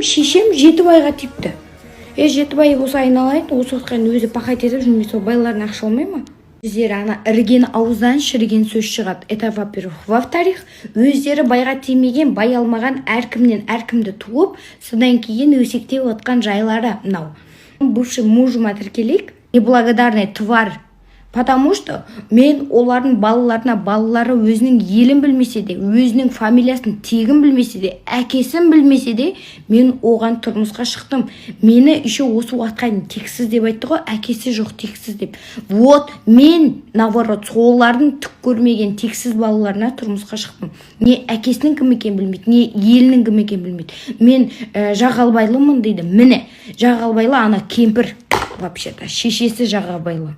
Шешем Жетібайға тиіпті. Е, Жетібай болса, айналайын, осы уақытқа дейін өзі пахать етіп жүрмей, сол байлардан ақша алмай ма? Өздері ана іріген ауыздан шіріген сөз шығады. Это во первых. Во вторых, өздері байға тимеген, бай алмаған, әркімнен әркімді туып, содан кейін өсектеп отқан жайлары. Мынау бывший мужыма тіркелейік, неблагодарный тварь, потому что мен олардың балаларына, балалары өзінің елін білмесе де, өзінің фамилиясын, тегін білмесе де, әкесін білмесе де, мен оған тұрмысқа шықтым. Мені еще осы уақытқа дейін тексіз деп айтты ғой, әкесі жоқ тексіз деп. Вот мен, наоборот, солардың түк көрмеген тексіз балаларына тұрмысқа шықтым. Не әкесінің кім екенін білмейді, не елінің кім екенін білмейді. Мен жағалбайлымын дейді. Міне, жағалбайлы ана кемпір, вообще то шешесі жағалбайлы.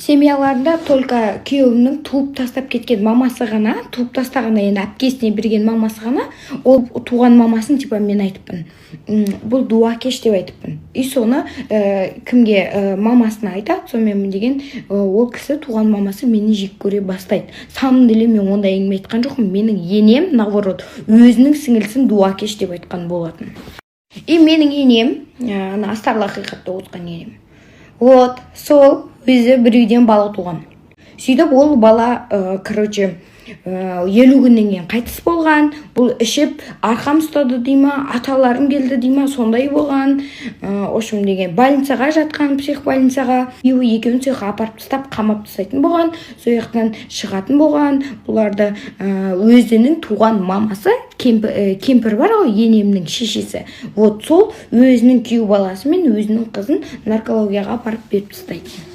Семьяларында только күйеуімнің туып тастап кеткен мамасы ғана, туып тастаған, енді әпкесіне берген мамасы ғана. Ол туған мамасын типа мен айтыппын, бұл дуакеш деп айтыппын. И соны кімге, мамасына айтады. Сонымен деген ол кісі, туған мамасы мені жек көре бастайды. Самом деле мен ондай әңгіме айтқан жоқпын. Менің енем, наоборот, өзінің сіңілісін дуакеш деп айтқан болатын. И менің енем, ана астарлы ақиқатта отқан енем, вот сол өзі бір үйден бала туған. Сөйтіп ол бала, короче, 50 күннен кейін қайтыс болған. Бұл ішіп, арқам ұстады дей ма, аталарым келді дей ма, сондай болған. В общем деген, больницаға жатқан, психбольницаға. Күйеуі екеуін сол жаққа апарып тастап, қамап тастайтын болған, сол жақтан шығатын болған. Бұларды өзінің туған мамасы, кемпір бар ғой, енемнің шешесі, вот сол өзінің күйеу баласы мен өзінің қызын наркологияға апарып беріп тастайтын.